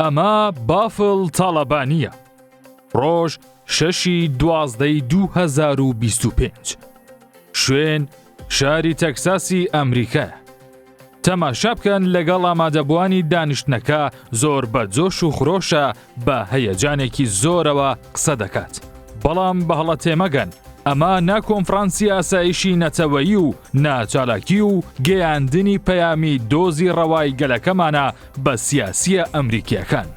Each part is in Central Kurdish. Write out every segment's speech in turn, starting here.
ئەمە بافڵ تاڵەبانییە. ڕۆژ شەشی دوازدەی 2025. شوێن شاری تەکساسی ئەمریکایە. تەماشا بکەن لەگەڵ ئامادەبووانی دانیشتنەکە زۆر بە جۆش و خرۆشە بە هەیەجانێکی زۆرەوە قسە دەکات. بەڵام بە هەڵە تێمەگەن ئەمە نە کۆنفرانسی ئاسایشی نەتەوەیی و نە چالاکی و گەیاندنی پەیامی دۆزی ڕەوای گەلەکەمانە بە سیاسییە ئەمریکییەکان.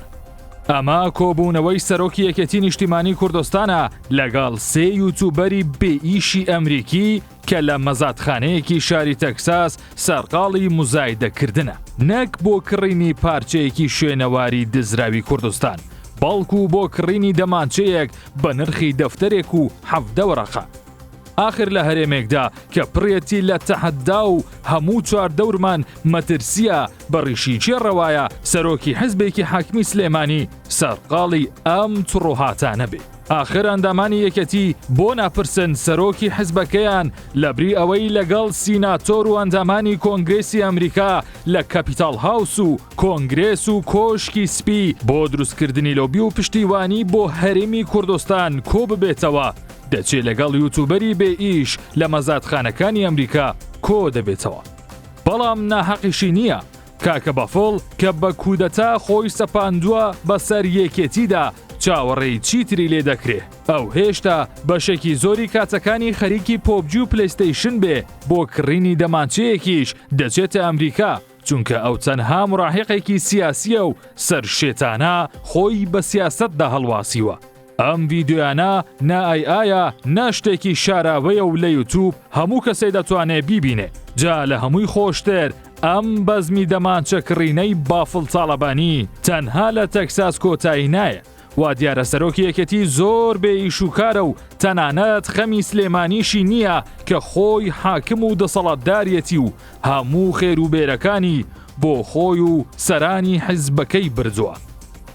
ئەمە کۆبوونەوەی سەرۆکی یەکێتی نیشتیمانی کوردستانە لەگەڵ سێ یوتوبەری بێ ئیشی ئەمریکی کە لە مەزادخانەیەکی شاری تەکساس سەرقاڵی موزایدەکردنە نەک بۆ کڕینی پارچەیەکی شوێنەواری دزراوی کوردستان بەڵکو بۆ کڕینی دەمانچەیەک بە نرخی دەفتەرێک و 17 وەرەقە. ئاخر لە هەرێمێکدا کە پڕێتی لە تەحەدا و هەموو چواردەورمان مەترسییە، بە ڕیشی کێ ڕەوایە سەرۆکی حزبێکی حاکمی سلێمانی سەرقاڵی ئەم تڕوهاتانە بێ؟ ئاخر ئەندامانی یەکێتی بۆ ناپرسن سەرۆکی حزبەکەیان لەبری ئەوەی لەگەڵ سیناتۆر و ئەندامانی کۆنگرێسی ئەمریکا لە کەپیتاڵ هاوس و کۆنگرێس و کۆشکی سپی بۆ دروستکردنی لۆبی و پشتیوانی بۆ هەرێمی کوردستان کۆببێتەوە، دەچێ لەگەڵ یوتوبەری بێ ئیش لە مەزادخانەکانی ئەمریکا کۆ دەبێتەوە. بەڵام ناهەقیشی نییە، کاکە بافڵ کە بە کودەتا خۆی سەپاندووە بەسەر یەکێتیدا چاوەڕێی چیتری لێ دەکرێ؟ ئەو هێشتا بەشێکی زۆری کاتەکانی خەریکی پۆبجی و پلەیستەیشن بێ، بۆ کڕینی دەمانچەیەکیش دەچێتە ئەمریکا، چونکە ئەو تەنها مراهیقێکی سیاسیە و سەرشێتانە خۆی بە سیاسەتدا هەڵواسیوە. ئەم ڤیدیۆیانە نە ئای ئایە نە شتێکی شاراوەیە و لە یوتوب هەموو کەسێ دەتوانێ بیبینێ جا لە هەمووی خۆشتر ئەم بەزمی دەمانچە کڕینەی بافڵ تاڵەبانی تەنها لە تەکساس کۆتایی نایە وا دیارە سەرۆکی یەکێتی زۆر بێ ئیش و کارە و تەنانەت خەمی سلێمانیشی نییە کە خۆی حاکم و دەسەڵاتداریەتی و هەموو خێر و بێرەکانی بۆ خۆی و سەرانی حیزبەکەی بردووە.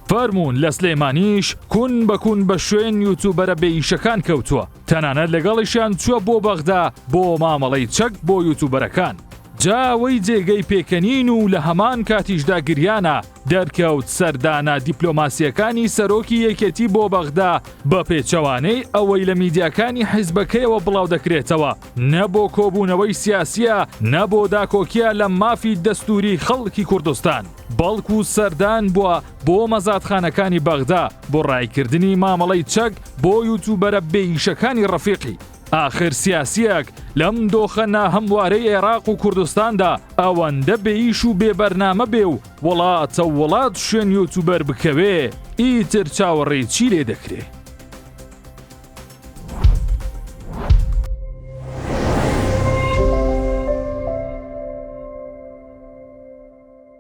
فەرموون لە سلێمانیش کون بە کون بە شوێن یوتوبەرە بێ ئیشەکان کەوتووە، تەنانەت لەگەڵیشیان چووە بۆ بەغدا بۆ مامەڵەی چەک بۆ یوتوبەرەکان. جا ئەوەی جێگەی پێکەنین و لە هەمان کاتیشدا گریانە، دەرکەوت سەردانە دیپلۆماسییەکانی سەرۆکی یەکێتی بۆ بەغدا بە پێچەوانەی ئەوەی لە میدیاکانی حیزبەکەیەوە بڵاودەکرێتەوە، نە بۆ کۆبوونەوەی سیاسییە، نە بۆ داکۆکییە لە مافی دەستووری خەڵکی کوردستان، بەڵکو سەردان بووە بۆ مەزادخانەکانی بەغدا بۆ ڕایکردنی مامەڵەی چەک بۆ یوتوبەرە بێئیشەکانی ڕەفیقی. ئاخر سیاسییەک لەم دۆخە ناهەموارەی عێراق و کوردستاندا ئەوەندە بێئیش و بێبەرنامە بێ و وڵاتە وڵات شوێن یوتوبەر بکەوێ، ئیتر چاوەڕێی چی لێ دەکرێ؟